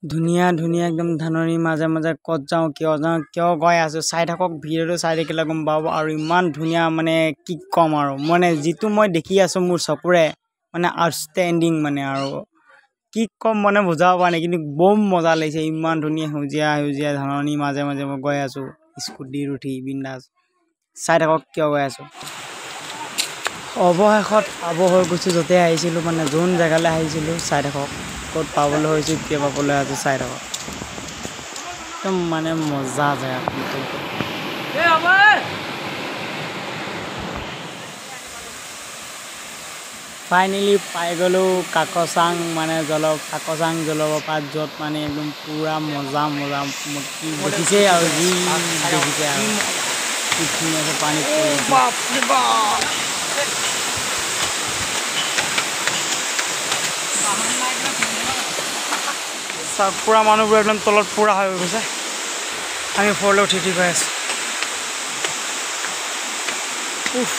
ধুনীয়া ধুনীয়া একদম ধাননিৰ মাজে মাজে ক'ত যাওঁ, কিয় যাওঁ, কিয় গৈ আছোঁ, চাই থাকক ভিডিঅ'টো, চাই থাকিলে গম পাব। আৰু ইমান ধুনীয়া মানে কি ক'ম আৰু, মানে যিটো মই দেখি আছোঁ মোৰ চকুৰে মানে আউটষ্টেণ্ডিং, মানে আৰু কি ক'ম মানে বুজাব পৰা নাই, কিন্তু বম মজা লাগিছে। ইমান ধুনীয়া সেউজীয়া সেউজীয়া ধাননিৰ মাজে মাজে মই গৈ আছোঁ স্কুটিত উঠি বিন্দাছ। চাই থাকক কিয় গৈ আছোঁ। অৱশেষত পাব হৈ গৈছোঁ য'তে আহিছিলোঁ, মানে যোন জেগালৈ আহিছিলোঁ। চাই থাকক ক'ত পাবলৈ হৈছোঁ, কিয় পাবলৈ আছোঁ, চাই থাকক। একদম মানে মজা জেগা। ফাইনেলি পাই গ'লোঁ কাকচাং, মানে কাকচাং জলপ্ৰপাত, য'ত মানে একদম পূৰা মজা মজা কি দেখিছে আৰু যি দেখিছে আৰু কি ধুনীয়াকৈ পানী। পূৰা মানুহবোৰ একদম তলত পূৰা হৈ গৈছে, আমি ওপৰলৈ উঠি উঠি গৈ আছোঁ। উফ,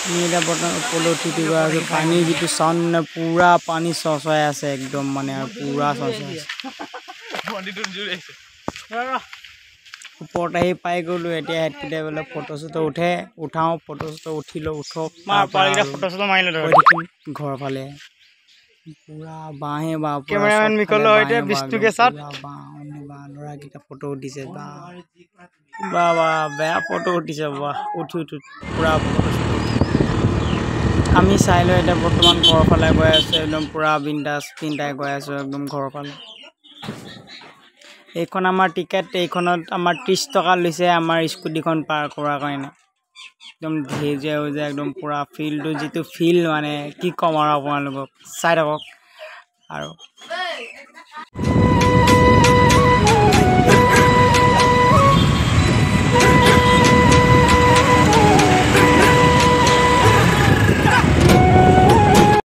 আমি এতিয়া বৰ্তমান ওপৰলৈ উঠি উঠি গৈ আছোঁ। পানীৰ যিটো চাউণ্ড, মানে পূৰা পানী চচৰাই আছে একদম, মানে আৰু পূৰা চচৰাই আছে। ওপৰত আহি পাই গ'লোঁ। এতিয়া সিহঁতকেইটা বোলে ফটো চটো উঠে, উঠাওঁ ফটো চটো, উঠি লওঁ, উঠক গৈ থাকিম ঘৰৰ ফালে। পূৰা বাঁহে বাঁহ, বাঁহ বাঁহ, ল'ৰাকেইটা ফটো উঠিছে, বাহ বাহ বাহ, বেয়া ফটো উঠিছে, বাহ। উঠি উঠি পূৰা ফটো চটো উঠি আমি চাই লৈ এতিয়া বৰ্তমান ঘৰৰ ফালে গৈ আছোঁ। একদম পূৰা বিন্দাছ তিনিটাই গৈ আছোঁ একদম ঘৰৰ ফালে। এইখন আমাৰ টিকেট, এইখনত আমাৰ 30 টকা লৈছে আমাৰ স্কুটিখন পাৰ কৰাৰ কাৰণে। একদম সেউজীয়া সেউজীয়া একদম পূৰা ফিল্ডটো, যিটো ফিল মানে কি ক'ম আৰু আপোনালোকক, চাই থাকক আৰু।